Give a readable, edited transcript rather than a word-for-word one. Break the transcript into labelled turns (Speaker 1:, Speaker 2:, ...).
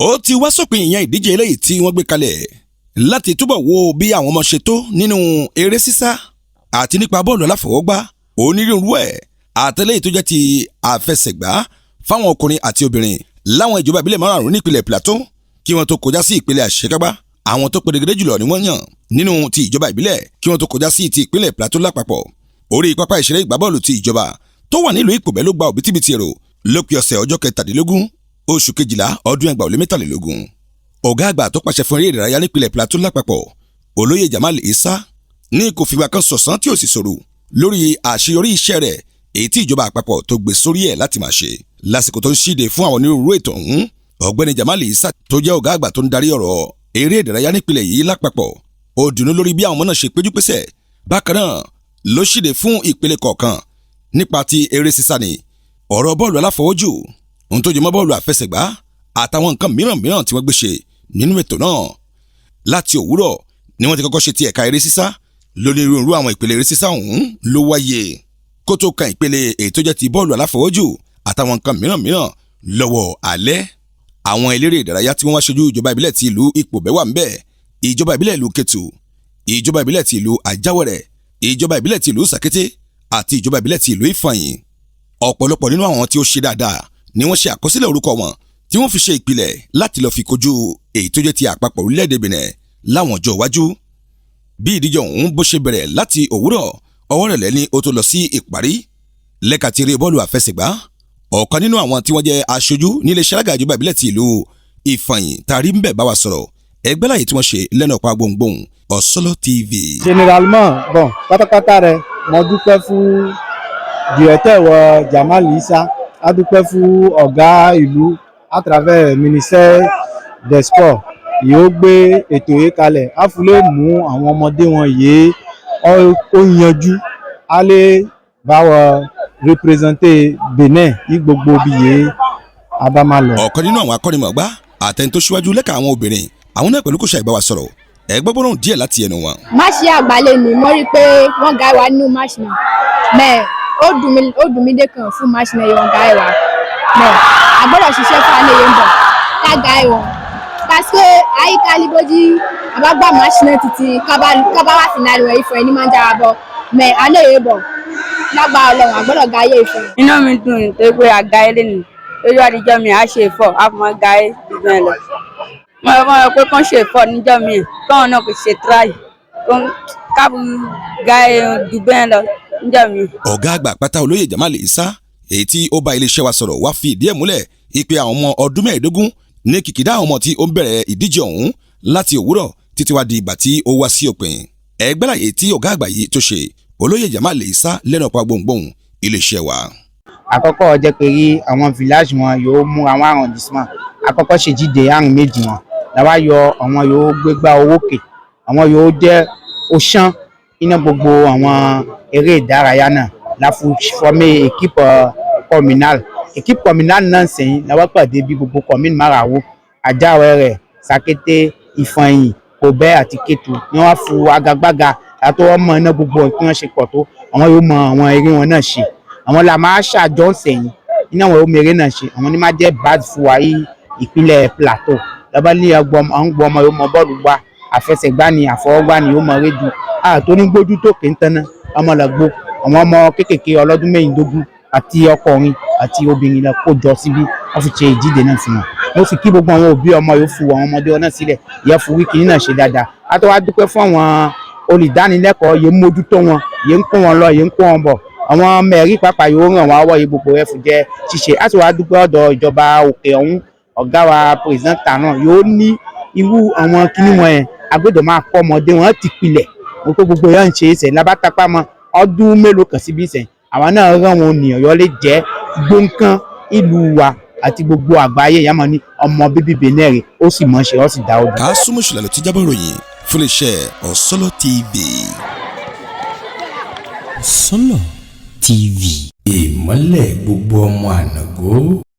Speaker 1: Ó ti wá sópin, ìyẹn ìdíje eléyìí tí wọ́n gbé kalẹ̀ láti túbọ̀ wo bí àwọn ọmọ ṣe tó nínú eré sísá àti nípa bọ́ọ̀lù aláfọwọ́gbá onírúurú ẹ̀ àtẹlẹ́yìn tó jẹ́ ti àfẹsẹ̀gbá fáwọn ọkùnrin àti obìnrin láwọn ìjọba ìbílẹ̀ márùn-ún nípìnlẹ̀ Plateau kí wọ́n tó kọjá sí ìpele àṣekágbá. Àwọn tó perégedé jùlọ ni wọ́n yàn nínú ti ìjọba ìbílẹ̀ kí wọ́n tó kọjá sí ti ìpínlẹ̀ Plateau lápapọ̀. Orí pápá ìṣeré ìgbábọ́ọ̀lù ti ìjọba tó wà nílùú Ìpòbẹ́ ló gba òbítíbitì èrò lópin ọ̀sẹ̀ ọjọ́ 17 oṣù 12 ọdún 2023. Ọ̀gá àgbà tó pàṣẹ fún eré ìdárayá nípìnlẹ̀ Plateau lápapọ̀, Olóyè Jamal Isa, ní kò fìgbà kan sọ̀sán tí ò sì sọ̀rọ̀ lórí àṣeyọrí iṣẹ́ rẹ̀ èyí tí ìjọba àpapọ̀ tó gbé sórí ẹ̀ láti máa ṣe. Lásìkò tó ń ṣíde fún àwọn onírúurú ètò ọ̀hún, Ọ̀gbẹ́ni Jamal Isa tó jẹ́ ọ̀gá àgbà tó ń darí ọ̀rọ̀ eré ìdárayá nípìnlẹ̀ yìí lápapọ̀, ó dùnnú lórí bí àwọn ọmọ náà ṣe péjú pésẹ̀. Bákan náà ló ṣíde fún ìpele kọ̀ọ̀kan nípa ti eré sísá ni, ọ̀rọ̀ bọ́ọ̀lù aláfọwọ́jù, ohun tó jẹ mọ́ bọ́ọ̀lù àfẹsẹ̀gbá àtàwọn nǹkan mìíràn mìíràn tí wọ́n gbé ṣe nínú ètò náà. Láti òwúrọ̀ ni wọ́n ti kọ́kọ́ ṣe ti ẹ̀ka eré sísá. Lónírúurú àwọn ìpele eré sísá ọ̀hún ló wáyé kó tó kan ìpele èyí tó jẹ́ ti bọ́ọ̀lù aláfọwọ́jù àtàwọn nǹkan mìíràn mìíràn lọ́wọ́ alẹ́. Àwọn eléré ìdárayá tí wọ́n wá ṣojú ìjọba ìbílẹ̀ ti ìlú Ipòbẹ́ wà ńbẹ̀, ìjọba ìbílẹ̀ ìlú Kétu, ìjọba ìbílẹ̀ ti ìlú Àjáwẹ̀rẹ̀, ìjọba ìbílẹ̀ ti ìlú Sàkété àti ìjọba ìbílẹ̀ ti ìlú Ìfàyìn. Ọ̀pọ̀lọpọ̀ nínú àwọn tí ó ṣe dáadáa ni wọ́n ṣe àkọsílẹ̀ orúkọ wọn tí wọ́n fi ṣe ìpìlẹ̀ láti lọ́ọ́ fi kojú èyí tó jẹ́ ti àpapọ̀ orílẹ̀-èdè Benin láwọn ọjọ́ iwájú. Bí ìdíje ọ̀hún bó ṣe bẹ̀rẹ̀ láti òwúrọ̀, ọwọ́ rẹ̀ lẹ́ni ó tó lọ sí ìparí. Lẹ́ka ti eré bọ́ọ̀lù àfẹsẹ̀gbá, ọ̀kan nínú àwọn tí wọ́n jẹ́ aṣojú nílé iṣẹ́ alága ìjọba ìbílẹ̀ ti ìlú Ìfàyìn tàrí ń bẹ̀ bá wa sọ̀rọ̀. Ẹgbẹ́ láyé tí wọ́n ṣe lẹ́nu ọ̀pá gbohùngbohùn Ọ̀sọ́lọ́ TV.
Speaker 2: Généralement, bon, pátápátá rẹ̀, mo dúpẹ́ fún directeur wọ Jamal Isa, a dúpẹ́ fún ọ̀gá ìlú à travers ministère des Sports yìí ó gbé ètò yìí kalẹ̀, á fi lè mú àwọn ọmọdé wọn yìí ó yanjú, á lè bá wọn représenter Benin ní gbogbo ibi yìí a bá máa lọ.
Speaker 1: Ọ̀kan nínú àwọn akọ́nimọ̀ọ́gbá àtẹni tó ṣíwájú lẹ́ka àwọn obìnrin, àwọn náà pẹ̀lú kò ṣàìbá wa sọ̀rọ̀. Ẹ gbọ́ gbọ́dọ̀ díẹ̀ láti ẹnu wọn.
Speaker 3: Match àgbálẹ̀ ni mo rí i pé wọ́n ga wa nínú match náà, mais ó dùn mí, ó dùn mí dé kan fún match náà yẹn ga wa, mais a gbọ́dọ̀ ṣiṣẹ́ fún alẹ́ yẹn bọ̀ ká ga wọn, parce que àyíká libodi àbá gbà match náà títí kábà wá finale wẹ̀ Ifọ̀ ẹni máa ń jára bọ̀, mais alẹ́ yẹn bọ̀, lágbára Ọlọ́run, a gbọ́dọ̀ ga ayé Ifọ̀.
Speaker 4: Inú mi dùn nítorí pé àga ilé ni lójú àdìjọ́ mi á ṣe ìfọ̀, á fún wọn ga ẹ́ jù bẹ́ẹ̀ lọ. Mo rò pé kán ṣe ìfọ̀ níjọ́ mi, káwọn náà kò ṣe try káàbù ga ẹ́ jù bẹ́ẹ̀ lọ níjọ́ mi.
Speaker 1: Ọ̀gá àgbà pátá, Olóyè Jamal Isa, èyí tí ó bá iléeṣẹ́ wa sọ̀rọ̀, wá fi ìdí ẹ̀ múlẹ̀ ìpè àwọn ọmọ ọdún 15 ní kìkìdá àwọn ọmọ tí ó ń bẹ̀rẹ̀ ìdíje ọ̀hún láti òwúrọ̀ títí wá di ìgbà tí ó wá sí òpin. Ẹgbẹ́láyè tí ọ̀gá àgbà yìí tó ṣe, Olóyè Jamal Isa, lẹ́nu ọ̀pá gbohùngbohùn iléeṣẹ́ wa.
Speaker 5: Àkọ́kọ́ jẹ́ pé rí àwọn village wọn yóò mú àwọn arrondissement àkọ́kọ́ ṣèjíde àrùn méjì wọn làwa yọ, àwọn yóò gbégbá orókè, àwọn yóò jẹ́ òṣàn iná gbogbo àwọn eré ìdárayá náà la fi former équipe communale. Équipe communale náà sẹ́yìn làwa pàdé bí gbogbo commune márààrún, Àjàwẹ̀rẹ̀, Sàkété, Ìfọ̀yín, Kòbẹ́ àti Kétu ni wọ́n fu agagbága àti wọ́n mọ iná gbogbo bí wọ́n ṣe pọ̀ tó. Àwọn yóò mọ àwọn eré wọn náà ṣe, àwọn là máa ṣàjọ sẹ́yìn iná, àwọn yóò mọ eré náà ṣe, àwọn ní máa jẹ́ bad fún wa yí ìpínlẹ̀ Plateau. Lọ́ba ní ọgbọ́n àwọn gbọ́ ọmọ yóò mọ bọ́ọ̀lù gbá, àfẹsẹ̀gbá ni, àfọwọ́gbá ni, yóò mọ eré ju àtó ní gbójú tó kì í tanná ọmọ lọ́gbó. Àwọn ọmọ kéékèèké ọlọ́dún 16 àti ọkùnrin àti obìnrin lọ kó jọ síbí, wọ́n fi ṣe ìdíje náà fún wọn. Mo sì kí gbogbo àwọn òbí ọmọ yóò fún àwọn ọmọdé wọn náà sílẹ̀ ìyẹn fún wíkì náà ṣe dáadáa. A tó wá dúpẹ́ fún àwọn olùdánilẹ́kọ̀ọ́ yìí ń mójútó wọn, yìí ń kó wọn lọ, yìí ń kó wọn bọ̀. Àwọn mẹ̀rí pàápàá yóò ràn wọ́n wọ́ yìí gbogbo rẹ̀ fún jẹ́ ṣíṣe. A sì wá dúpẹ́ ọ̀dọ̀ ìjọba òkè ọ̀hún, ọ̀gá wa president náà yóò ní irú àwọn kíní wọn yẹn, a gbọ́dọ̀ máa kọ́ ọmọdé wọn ti pilẹ̀ mo pé gbogbo yẹn ń ṣe é sẹ̀ lábátapá mọ́ ọdún mélòó kan síbí sẹ̀, àwọn náà rán wọn ènìyàn yọ lè jẹ́ gbóǹkan ìlú wa àti gbogbo àgbáyé yàmọ̀ ní ọmọ bíbí Benin rè, ó sì mọ̀ ṣe, ó sì dá ojú.
Speaker 1: Kásùmù Ṣùlẹ̀ ló ti jábọ̀ ìròyìn fún iléeṣẹ́ Ọ̀sọ́lọ́ TV.
Speaker 6: Ọ̀sọ́lọ̀ TV.
Speaker 7: Ìmọ́lẹ̀ gbogbo ọmọ ànàgó.